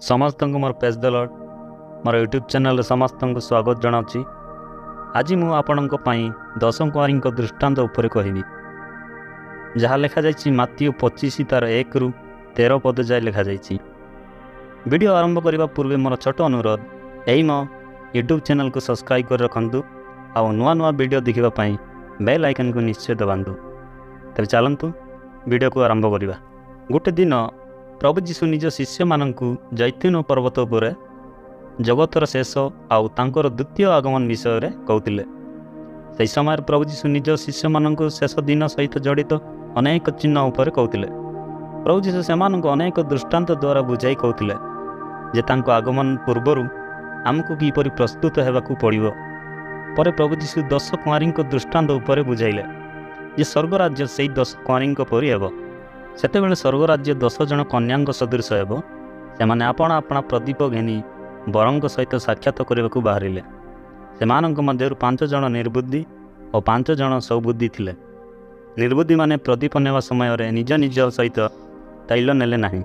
ସମସ୍ତଙ୍କୁ ମୋର ପ୍ରେଜ୍ ଦ ଲର୍ଡ଼। ମୋର ୟୁଟ୍ୟୁବ୍ ଚ୍ୟାନେଲରେ ସମସ୍ତଙ୍କୁ ସ୍ୱାଗତ ଜଣାଉଛି। ଆଜି ମୁଁ ଆପଣଙ୍କ ପାଇଁ ଦଶ କୁଆଁରୀଙ୍କ ଦୃଷ୍ଟାନ୍ତ ଉପରେ କହିବି, ଯାହା ଲେଖାଯାଇଛି ମାଥିଉ 25 ତାର 1ରୁ 13 ପଦ ଯାଏ ଲେଖାଯାଇଛି। ଭିଡ଼ିଓ ଆରମ୍ଭ କରିବା ପୂର୍ବେ ମୋର ଛୋଟ ଅନୁରୋଧ, ଏହି ମୋ ୟୁଟ୍ୟୁବ୍ ଚ୍ୟାନେଲକୁ ସବସ୍କ୍ରାଇବ୍ କରି ରଖନ୍ତୁ ଆଉ ନୂଆ ନୂଆ ଭିଡ଼ିଓ ଦେଖିବା ପାଇଁ ବେଲ୍ ଆଇକନ୍କୁ ନିଶ୍ଚୟ ଦବାନ୍ତୁ। ତେବେ ଚାଲନ୍ତୁ, ଭିଡ଼ିଓକୁ ଆରମ୍ଭ କରିବା। ଗୋଟେ ଦିନ ପ୍ରଭୁ ଯୀଶୁ ନିଜ ଶିଷ୍ୟମାନଙ୍କୁ ଜୈତୁନ ପର୍ବତ ଉପରେ ଜଗତର ଶେଷ ଆଉ ତାଙ୍କର ଦ୍ୱିତୀୟ ଆଗମନ ବିଷୟରେ କହୁଥିଲେ। ସେହି ସମୟରେ ପ୍ରଭୁ ଯୀଶୁ ନିଜ ଶିଷ୍ୟମାନଙ୍କୁ ଶେଷ ଦିନ ସହିତ ଜଡ଼ିତ ଅନେକ ଚିହ୍ନ ଉପରେ କହୁଥିଲେ। ପ୍ରଭୁ ଯୀଶୁ ସେମାନଙ୍କୁ ଅନେକ ଦୃଷ୍ଟାନ୍ତ ଦ୍ୱାରା ବୁଝାଇ କହୁଥିଲେ ଯେ ତାଙ୍କ ଆଗମନ ପୂର୍ବରୁ ଆମକୁ କିପରି ପ୍ରସ୍ତୁତ ହେବାକୁ ପଡ଼ିବ। ପରେ ପ୍ରଭୁ ଯୀଶୁ 10 କୁଆଁରୀଙ୍କ ଦୃଷ୍ଟାନ୍ତ ଉପରେ ବୁଝାଇଲେ ଯେ ସ୍ୱର୍ଗରାଜ୍ୟ ସେଇ 10 କୁଆଁରୀଙ୍କ ପରି ହେବ। ସେତେବେଳେ ସ୍ୱର୍ଗରାଜ୍ୟ 10 ଜଣ କନ୍ୟାଙ୍କ ସଦୃଶ ହେବ। ସେମାନେ ଆପଣା ଆପଣା ପ୍ରଦୀପ ଘେନି ବରଙ୍କ ସହିତ ସାକ୍ଷାତ କରିବାକୁ ବାହାରିଲେ। ସେମାନଙ୍କ ମଧ୍ୟରୁ ପାଞ୍ଚ ଜଣ ନିର୍ବୁଦ୍ଧି ଓ ପାଞ୍ଚ ଜଣ ସୁବୁଦ୍ଧି ଥିଲେ। ନିର୍ବୁଦ୍ଧିମାନେ ପ୍ରଦୀପ ନେବା ସମୟରେ ନିଜ ନିଜ ସହିତ ତୈଳ ନେଲେ ନାହିଁ,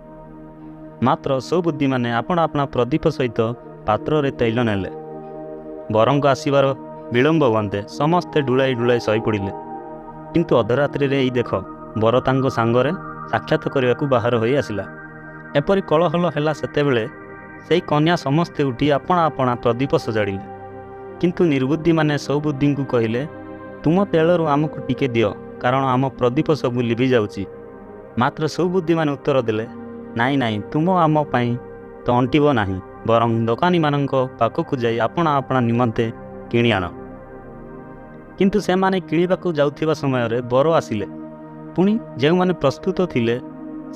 ମାତ୍ର ସୁବୁଦ୍ଧିମାନେ ଆପଣା ଆପଣା ପ୍ରଦୀପ ସହିତ ପାତ୍ରରେ ତୈଳ ନେଲେ। ବରଙ୍କ ଆସିବାର ବିଳମ୍ବ ହୁଅନ୍ତେ ସମସ୍ତେ ଢୁଳାଇ ଢୁଳାଇ ଶୋଇପଡ଼ିଲେ। କିନ୍ତୁ ଅଧରାତ୍ରିରେ ଏଇ ଦେଖ, ବର ତାଙ୍କ ସାଙ୍ଗରେ ସାକ୍ଷାତ କରିବାକୁ ବାହାର ହୋଇ ଆସିଲା। ଏପରି କୋଳାହଳ ହେଲା, ସେତେବେଳେ ସେଇ କନ୍ୟା ସମସ୍ତେ ଉଠି ଆପଣା ଆପଣା ପ୍ରଦୀପ ସଜାଡ଼ିଲେ। କିନ୍ତୁ ନିର୍ବୁଦ୍ଧିମାନେ ସୁବୁଦ୍ଧିଙ୍କୁ କହିଲେ, "ତୁମ ତେଲରୁ ଆମକୁ ଟିକେ ଦିଅ, କାରଣ ଆମ ପ୍ରଦୀପ ସବୁ ଲିଭି ଯାଉଛି।" ମାତ୍ର ସୁବୁଦ୍ଧିମାନେ ଉତ୍ତର ଦେଲେ, "ନାଇଁ ନାଇଁ, ତୁମ ଆମ ପାଇଁ ତ ଅଣ୍ଟିବ ନାହିଁ, ବରଂ ଦୋକାନୀମାନଙ୍କ ପାଖକୁ ଯାଇ ଆପଣା ଆପଣା ନିମନ୍ତେ କିଣି ଆଣ।" କିନ୍ତୁ ସେମାନେ କିଣିବାକୁ ଯାଉଥିବା ସମୟରେ ବର ଆସିଲେ। ପୁଣି ଯେଉଁମାନେ ପ୍ରସ୍ତୁତ ଥିଲେ,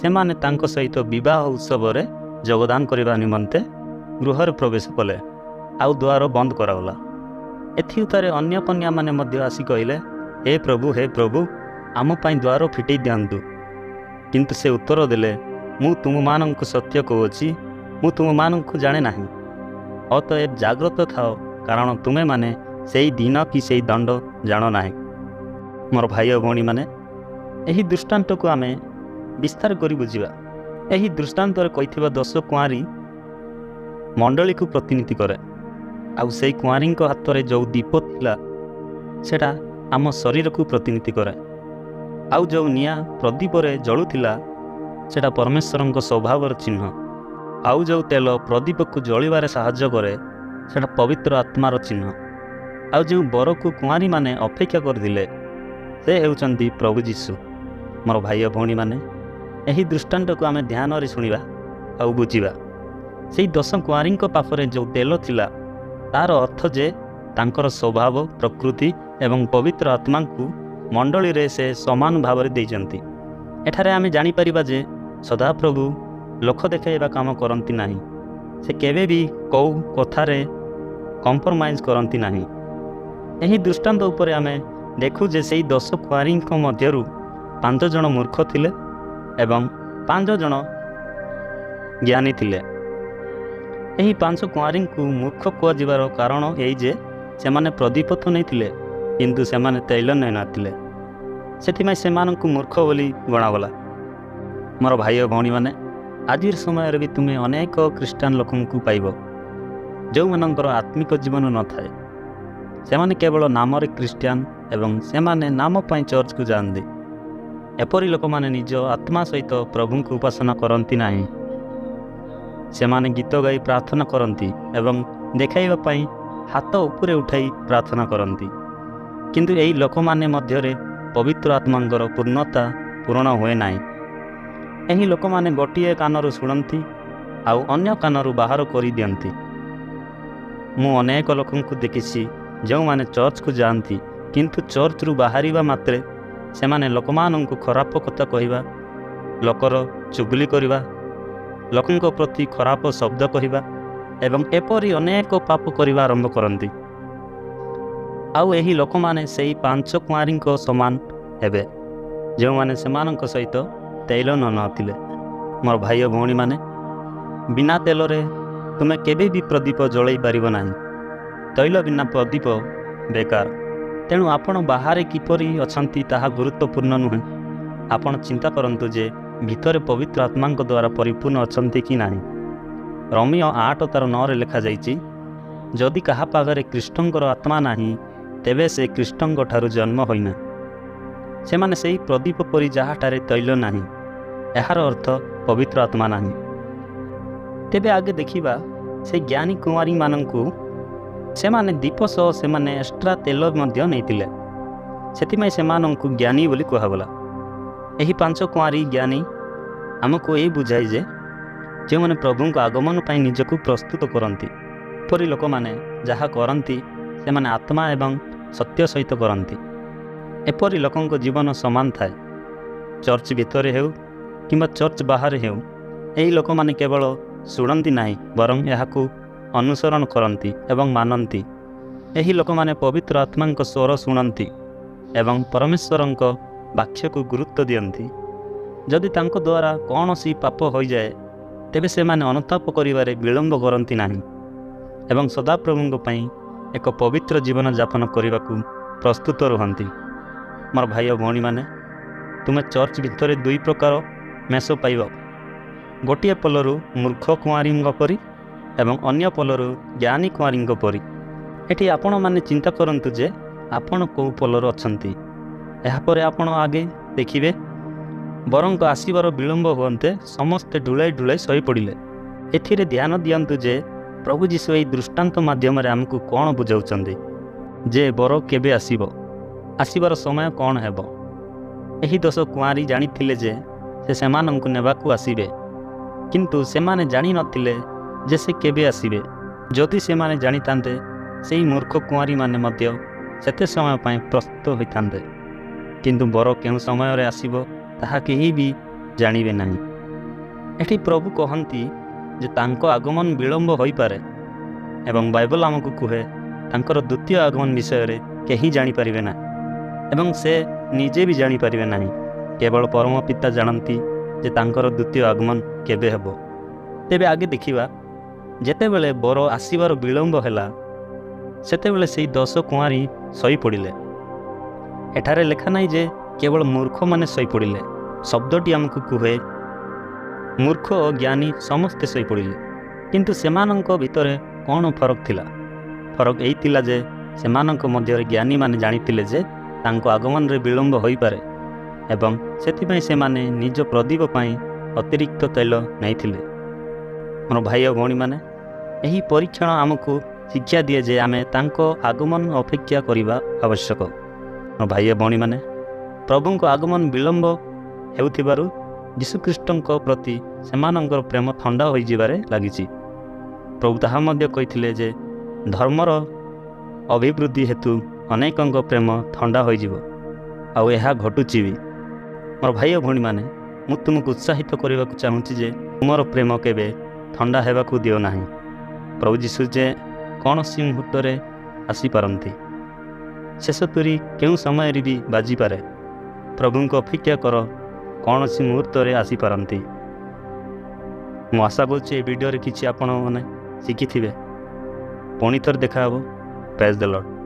ସେମାନେ ତାଙ୍କ ସହିତ ବିବାହ ଉତ୍ସବରେ ଯୋଗଦାନ କରିବା ନିମନ୍ତେ ଗୃହରେ ପ୍ରବେଶ କଲେ ଆଉ ଦ୍ୱାର ବନ୍ଦ କରାଗଲା। ଏଥିଉତ୍ତାରେ ଅନ୍ୟ କନ୍ୟାମାନେ ମଧ୍ୟ ଆସି କହିଲେ, "ହେ ପ୍ରଭୁ, ହେ ପ୍ରଭୁ, ଆମ ପାଇଁ ଦ୍ୱାର ଫିଟେଇ ଦିଅନ୍ତୁ।" କିନ୍ତୁ ସେ ଉତ୍ତର ଦେଲେ, "ମୁଁ ତୁମମାନଙ୍କୁ ସତ୍ୟ କହୁଅଛି, ମୁଁ ତୁମମାନଙ୍କୁ ଜାଣେ ନାହିଁ। ଅତଏବ ଜାଗ୍ରତ ଥାଅ, କାରଣ ତୁମେମାନେ ସେଇ ଦିନ କି ସେଇ ଦଣ୍ଡ ଜାଣ ନାହିଁ।" ମୋର ଭାଇ ଓ ଭଉଣୀମାନେ, ଏହି ଦୃଷ୍ଟାନ୍ତକୁ ଆମେ ବିସ୍ତାର କରି ବୁଝିବା। ଏହି ଦୃଷ୍ଟାନ୍ତରେ କହିଥିବା 10 କୁଆଁରୀ ମଣ୍ଡଳୀକୁ ପ୍ରତିନିଧି କରେ ଆଉ ସେଇ କୁଆଁରୀଙ୍କ ହାତରେ ଯେଉଁ ଦୀପ ଥିଲା, ସେଟା ଆମ ଶରୀରକୁ ପ୍ରତିନିଧି କରେ। ଆଉ ଯେଉଁ ନିଆଁ ପ୍ରଦୀପରେ ଜଳୁଥିଲା, ସେଟା ପରମେଶ୍ୱରଙ୍କ ସ୍ୱଭାବର ଚିହ୍ନ। ଆଉ ଯେଉଁ ତେଲ ପ୍ରଦୀପକୁ ଜଳିବାରେ ସାହାଯ୍ୟ କରେ, ସେଟା ପବିତ୍ର ଆତ୍ମାର ଚିହ୍ନ। ଆଉ ଯେଉଁ ବରକୁ କୁଆଁରୀମାନେ ଅପେକ୍ଷା କରିଥିଲେ, ସେ ହେଉଛନ୍ତି ପ୍ରଭୁ ଯୀଶୁ। ମୋର ଭାଇ ଓ ଭଉଣୀମାନେ, ଏହି ଦୃଷ୍ଟାନ୍ତକୁ ଆମେ ଧ୍ୟାନରେ ଶୁଣିବା ଆଉ ବୁଝିବା। ସେଇ 10 କୁଆଁରୀଙ୍କ ପାଖରେ ଯେଉଁ ତେଲ ଥିଲା, ତାର ଅର୍ଥ ଯେ ତାଙ୍କର ସ୍ୱଭାବ, ପ୍ରକୃତି ଏବଂ ପବିତ୍ର ଆତ୍ମାଙ୍କୁ ମଣ୍ଡଳୀରେ ସେ ସମାନ ଭାବରେ ଦେଇଛନ୍ତି। ଏଠାରେ ଆମେ ଜାଣିପାରିବା ଯେ ସଦାପ୍ରଭୁ ଲୋକ ଦେଖାଇବା କାମ କରନ୍ତି ନାହିଁ। ସେ କେବେ ବି କେଉଁ କଥାରେ କମ୍ପ୍ରମାଇଜ୍ କରନ୍ତି ନାହିଁ। ଏହି ଦୃଷ୍ଟାନ୍ତ ଉପରେ ଆମେ ଦେଖୁ ଯେ ସେଇ 10 କୁଆଁରୀଙ୍କ ମଧ୍ୟରୁ ପାଞ୍ଚ ଜଣ ମୂର୍ଖ ଥିଲେ ଏବଂ ପାଞ୍ଚ ଜଣ ଜ୍ଞାନୀ ଥିଲେ। ଏହି ପାଞ୍ଚ କୁଆଁରୀଙ୍କୁ ମୂର୍ଖ କୁହାଯିବାର କାରଣ ଏଇ ଯେ ସେମାନେ ପ୍ରଦୀପ ତ ନେଇଥିଲେ, କିନ୍ତୁ ସେମାନେ ତୈଳ ନେଇନଥିଲେ। ସେଥିପାଇଁ ସେମାନଙ୍କୁ ମୂର୍ଖ ବୋଲି ଗଣାଗଲା। ମୋର ଭାଇ ଓ ଭଉଣୀମାନେ, ଆଜିର ସମୟରେ ବି ତୁମେ ଅନେକ ଖ୍ରୀଷ୍ଟାନ ଲୋକଙ୍କୁ ପାଇବ, ଯେଉଁମାନଙ୍କର ଆତ୍ମିକ ଜୀବନ ନଥାଏ। ସେମାନେ କେବଳ ନାମରେ ଖ୍ରୀଷ୍ଟିଆନ ଏବଂ ସେମାନେ ନାମ ପାଇଁ ଚର୍ଚ୍ଚକୁ ଯାଆନ୍ତି। ଏପରି ଲୋକମାନେ ନିଜ ଆତ୍ମା ସହିତ ପ୍ରଭୁଙ୍କୁ ଉପାସନା କରନ୍ତି ନାହିଁ। ସେମାନେ ଗୀତ ଗାଇ ପ୍ରାର୍ଥନା କରନ୍ତି ଏବଂ ଦେଖାଇବା ପାଇଁ ହାତ ଉପରେ ଉଠାଇ ପ୍ରାର୍ଥନା କରନ୍ତି। କିନ୍ତୁ ଏହି ଲୋକମାନେ ମଧ୍ୟରେ ପବିତ୍ର ଆତ୍ମାଙ୍କର ପୂର୍ଣ୍ଣତା ପୂରଣ ହୁଏ ନାହିଁ। ଏହି ଲୋକମାନେ ଗୋଟିଏ କାନରୁ ଶୁଣନ୍ତି ଆଉ ଅନ୍ୟ କାନରୁ ବାହାର କରିଦିଅନ୍ତି। ମୁଁ ଅନେକ ଲୋକଙ୍କୁ ଦେଖିଛି, ଯେଉଁମାନେ ଚର୍ଚ୍ଚକୁ ଯାଆନ୍ତି, କିନ୍ତୁ ଚର୍ଚ୍ଚରୁ ବାହାରିବା ମାତ୍ରେ ସେମାନେ ଲୋକମାନଙ୍କୁ ଖରାପ କଥା କହିବା, ଲୋକର ଚୁଗୁଲି କରିବା, ଲୋକଙ୍କ ପ୍ରତି ଖରାପ ଶବ୍ଦ କହିବା ଏବଂ ଏପରି ଅନେକ ପାପ କରିବା ଆରମ୍ଭ କରନ୍ତି। ଆଉ ଏହି ଲୋକମାନେ ସେଇ ପାଞ୍ଚ କୁଆଁରୀଙ୍କ ସମାନ ହେବେ, ଯେଉଁମାନେ ସେମାନଙ୍କ ସହିତ ତୈଳ ନଥିଲେ। ମୋର ଭାଇ ଓ ଭଉଣୀମାନେ, ବିନା ତେଲରେ ତୁମେ କେବେ ବି ପ୍ରଦୀପ ଜଳାଇ ପାରିବ ନାହିଁ। ତୈଳ ବିନା ପ୍ରଦୀପ ବେକାର। ତେଣୁ ଆପଣ ବାହାରେ କିପରି ଅଛନ୍ତି, ତାହା ଗୁରୁତ୍ୱପୂର୍ଣ୍ଣ ନୁହେଁ। ଆପଣ ଚିନ୍ତା କରନ୍ତୁ ଯେ ଭିତରେ ପବିତ୍ର ଆତ୍ମାଙ୍କ ଦ୍ୱାରା ପରିପୂର୍ଣ୍ଣ ଅଛନ୍ତି କି ନାହିଁ। ରୋମୀୟ 8:9 ଲେଖାଯାଇଛି, ଯଦି କାହା ପାଖରେ ଖ୍ରୀଷ୍ଟଙ୍କର ଆତ୍ମା ନାହିଁ, ତେବେ ସେ ଖ୍ରୀଷ୍ଟଙ୍କ ଠାରୁ ଜନ୍ମ ହୋଇନାହିଁ। ସେମାନେ ସେହି ପ୍ରଦୀପ ପରି ଯାହାଠାରେ ତୈଳ ନାହିଁ। ଏହାର ଅର୍ଥ ପବିତ୍ର ଆତ୍ମା ନାହିଁ। ତେବେ ଆଗେ ଦେଖିବା ସେ ଜ୍ଞାନୀ କୁମାରୀମାନଙ୍କୁ। ସେମାନେ ଦୀପ ସହ ସେମାନେ ଏକ୍ସଟ୍ରା ତେଲ ମଧ୍ୟ ନେଇଥିଲେ, ସେଥିପାଇଁ ସେମାନଙ୍କୁ ଜ୍ଞାନୀ ବୋଲି କୁହାଗଲା। ଏହି 5 କୁଆଁରୀ ଜ୍ଞାନୀ ଆମକୁ ଏହି ବୁଝାଏ ଯେ ଯେଉଁମାନେ ପ୍ରଭୁଙ୍କ ଆଗମନ ପାଇଁ ନିଜକୁ ପ୍ରସ୍ତୁତ କରନ୍ତି, ଏପରି ଲୋକମାନେ ଯାହା କରନ୍ତି ସେମାନେ ଆତ୍ମା ଏବଂ ସତ୍ୟ ସହିତ କରନ୍ତି। ଏପରି ଲୋକଙ୍କ ଜୀବନ ସମାନ ଥାଏ। ଚର୍ଚ୍ଚ ଭିତରେ ହେଉ କିମ୍ବା ଚର୍ଚ୍ଚ ବାହାରେ ହେଉ, ଏହି ଲୋକମାନେ କେବଳ ଶୁଣନ୍ତି ନାହିଁ, ବରଂ ଏହାକୁ ଅନୁସରଣ କରନ୍ତି ଏବଂ ମାନନ୍ତି। ଏହି ଲୋକମାନେ ପବିତ୍ର ଆତ୍ମାଙ୍କ ସ୍ୱର ଶୁଣନ୍ତି ଏବଂ ପରମେଶ୍ୱରଙ୍କ ବାକ୍ୟକୁ ଗୁରୁତ୍ୱ ଦିଅନ୍ତି। ଯଦି ତାଙ୍କ ଦ୍ୱାରା କୌଣସି ପାପ ହୋଇଯାଏ, ତେବେ ସେମାନେ ଅନୁତାପ କରିବାରେ ବିଳମ୍ବ କରନ୍ତି ନାହିଁ ଏବଂ ସଦାପ୍ରଭୁଙ୍କ ପାଇଁ ଏକ ପବିତ୍ର ଜୀବନଯାପନ କରିବାକୁ ପ୍ରସ୍ତୁତ ରୁହନ୍ତି। ମୋର ଭାଇ ଓ ଭଉଣୀମାନେ, ତୁମେ ଚର୍ଚ୍ଚ ଭିତରେ 2 ପ୍ରକାର ମେଷ ପାଇବ। ଗୋଟିଏ ପଲରୁ ମୂର୍ଖ କୁଆଁରୀଙ୍କ ପରି ଏବଂ ଅନ୍ୟ ପଲରୁ ଜ୍ଞାନୀ କୁଆଁରୀଙ୍କ ପରି। ଏଠି ଆପଣମାନେ ଚିନ୍ତା କରନ୍ତୁ ଯେ ଆପଣ କେଉଁ ପଲରୁ ଅଛନ୍ତି। ଏହାପରେ ଆପଣ ଆଗେ ଦେଖିବେ, ବରଙ୍କ ଆସିବାର ବିଳମ୍ବ ହୁଅନ୍ତେ ସମସ୍ତେ ଢୁଳାଇ ଢୁଳାଇ ଶୋଇପଡ଼ିଲେ। ଏଥିରେ ଧ୍ୟାନ ଦିଅନ୍ତୁ ଯେ ପ୍ରଭୁ ଯୀଶୁ ଏହି ଦୃଷ୍ଟାନ୍ତ ମାଧ୍ୟମରେ ଆମକୁ କ'ଣ ବୁଝାଉଛନ୍ତି ଯେ ବର କେବେ ଆସିବ, ଆସିବାର ସମୟ କ'ଣ ହେବ। ଏହି 10 କୁଆଁରୀ ଜାଣିଥିଲେ ଯେ ସେ ସେମାନଙ୍କୁ ନେବାକୁ ଆସିବେ, କିନ୍ତୁ ସେମାନେ ଜାଣିନଥିଲେ ଯେ ସେ କେବେ ଆସିବେ। ଯଦି ସେମାନେ ଜାଣିଥାନ୍ତେ, ସେହି ମୂର୍ଖ କୁଆଁରୀମାନେ ମଧ୍ୟ ସେତେ ସମୟ ପାଇଁ ପ୍ରସ୍ତୁତ ହୋଇଥାନ୍ତେ। କିନ୍ତୁ ବର କେଉଁ ସମୟରେ ଆସିବ ତାହା କେହି ବି ଜାଣିବେ ନାହିଁ। ଏଠି ପ୍ରଭୁ କହନ୍ତି ଯେ ତାଙ୍କ ଆଗମନ ବିଳମ୍ବ ହୋଇପାରେ ଏବଂ ବାଇବଲ ଆମକୁ କୁହେ ତାଙ୍କର ଦ୍ୱିତୀୟ ଆଗମନ ବିଷୟରେ କେହି ଜାଣିପାରିବେ ନାହିଁ ଏବଂ ସେ ନିଜେ ବି ଜାଣିପାରିବେ ନାହିଁ। କେବଳ ପରମ ପିତା ଜାଣନ୍ତି ଯେ ତାଙ୍କର ଦ୍ୱିତୀୟ ଆଗମନ କେବେ ହେବ। ତେବେ ଆଗେ ଦେଖିବା, ଯେତେବେଳେ ବର ଆସିବାର ବିଳମ୍ବ ହେଲା, ସେତେବେଳେ ସେଇ 10 କୁଆଁରୀ ଶୋଇପଡ଼ିଲେ। ଏଠାରେ ଲେଖା ନାହିଁ ଯେ କେବଳ ମୂର୍ଖମାନେ ଶୋଇପଡ଼ିଲେ। ଶବ୍ଦଟି ଆମକୁ କୁହେ ମୂର୍ଖ ଓ ଜ୍ଞାନୀ ସମସ୍ତେ ଶୋଇପଡ଼ିଲେ। କିନ୍ତୁ ସେମାନଙ୍କ ଭିତରେ କ'ଣ ଫରକ ଥିଲା? ଫରକ ଏଇ ଥିଲା ଯେ ସେମାନଙ୍କ ମଧ୍ୟରେ ଜ୍ଞାନୀମାନେ ଜାଣିଥିଲେ ଯେ ତାଙ୍କ ଆଗମନରେ ବିଳମ୍ବ ହୋଇପାରେ ଏବଂ ସେଥିପାଇଁ ସେମାନେ ନିଜ ପ୍ରଦୀପ ପାଇଁ ଅତିରିକ୍ତ ତୈଳ ନେଇଥିଲେ। ମୋର ଭାଇ ଓ ଭଉଣୀମାନେ, ଏହି ପରୀକ୍ଷଣ ଆମକୁ ଶିକ୍ଷା ଦିଏ ଯେ ଆମେ ତାଙ୍କ ଆଗମନ ଅପେକ୍ଷା କରିବା ଆବଶ୍ୟକ। ମୋର ଭାଇ ଓ ଭଉଣୀମାନେ, ପ୍ରଭୁଙ୍କ ଆଗମନ ବିଳମ୍ବ ହେଉଥିବାରୁ ଯୀଶୁଖ୍ରୀଷ୍ଟଙ୍କ ପ୍ରତି ସେମାନଙ୍କର ପ୍ରେମ ଥଣ୍ଡା ହୋଇଯିବାରେ ଲାଗିଛି। ପ୍ରଭୁ ତାହା ମଧ୍ୟ କହିଥିଲେ ଯେ ଧର୍ମର ଅଭିବୃଦ୍ଧି ହେତୁ ଅନେକଙ୍କ ପ୍ରେମ ଥଣ୍ଡା ହୋଇଯିବ, ଆଉ ଏହା ଘଟୁଛି ବି। ମୋର ଭାଇ ଓ ଭଉଣୀମାନେ, ମୁଁ ତୁମକୁ ଉତ୍ସାହିତ କରିବାକୁ ଚାହୁଁଛି ଯେ ତୁମର ପ୍ରେମ କେବେ ଥଣ୍ଡା ହେବାକୁ ଦିଅ ନାହିଁ। ପ୍ରଭୁ ଯୀଶୁ ଯେ କୌଣସି ମୁହୂର୍ତ୍ତରେ ଆସିପାରନ୍ତି, ଶେଷ ତୁରୀ କେଉଁ ସମୟରେ ବି ବାଜିପାରେ। ପ୍ରଭୁଙ୍କୁ ଅପେକ୍ଷା କର, କୌଣସି ମୁହୂର୍ତ୍ତରେ ଆସିପାରନ୍ତି। ମୁଁ ଆଶା କରୁଛି ଏ ଭିଡ଼ିଓରେ କିଛି ଆପଣମାନେ ଶିଖିଥିବେ। ପୁଣି ଥରେ ଦେଖାହେବ। Praise the Lord.